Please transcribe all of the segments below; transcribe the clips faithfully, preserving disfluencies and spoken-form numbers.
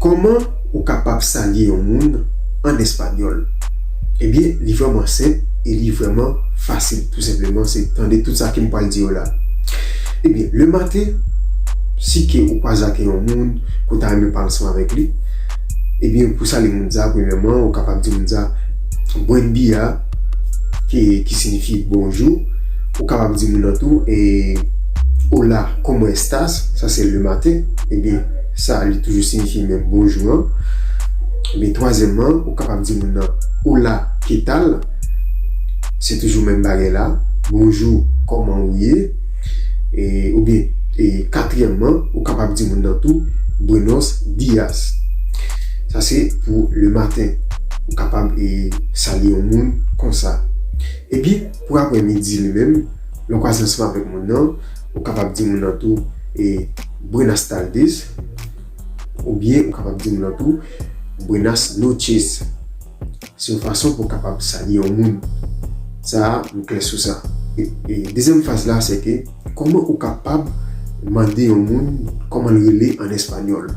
Kòman ou kapab salye yon moun an espanyòl? Ebyen, li vrèman senp e li vrèman fasil. Tou senpleman, se tande tout sa ke m pral di yo la. Ebyen, le maten, si ke ou kwaze ak yon moun, ke w ta renmen pale ansanm avèk li, ebyen, pou salye moun sa, premyèman, ou kapab di moun sa, buen dia, ki, ki siyifi bonjou. Ou kapab di moun nan tou, e, hola, ¿cómo estás? Sa se le maten. Ebyen, sa, li toujou siyifi menm bonjou an. Ebyen, twazyèmman, ou kapab di moun nan, hola, ¿qué tal? Se toujou menm bagay la. Bonjou, kòman ou ye? E, oubyen, e, katriyèmman, ou kapab di moun nan tou, buenos días. Sa se pou le maten. Ou kapab, e, salye yon moun konsa. Epi, pou aprè midi li menm, lè w kwaze ansanm avèk moun nan, ou kapab di moun nan tou, e, buenas tardes, oubyen ou kapab di moun nan tou, buenas noches. Se yon fason pou w kapab salye yon moun. Sa a, nou klè sou sa. E, e, dezyèm faz la, se ke, kòman ou kapab mande yon moun kòman l rele an espanyòl?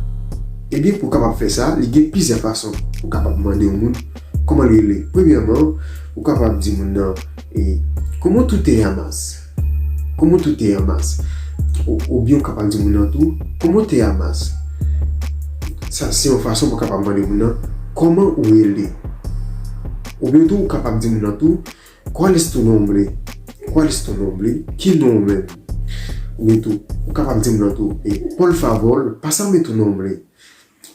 Ebyen, pou w kapab fè sa, li gen plizyè fason pou w kapab mande yon moun kòman l rele. Premyèman, ou kapab di moun nan, e, ¿cómo tú te llamas? ¿Cómo tú te llamas? Ou, oubyen ou kapab di moun nan tou, ¿cómo te llamas? Sa, se yon fason pou w kapab mande moun nan, kòman ou rele? Oubyen tou, ou kapab di moun nan tou, ¿cuál es tu nombre? ¿Cuál es tu nombre? Ki non w menm? Oubyen tou, ou kapab di moun nan tou, e, por favor, pásame tu nombre.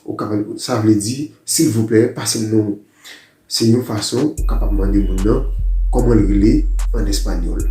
Ou kapab, sa vle di, silvouplè, pase m non w. Se yon fason ou kapab mande moun nan kòman l rele an espanyòl.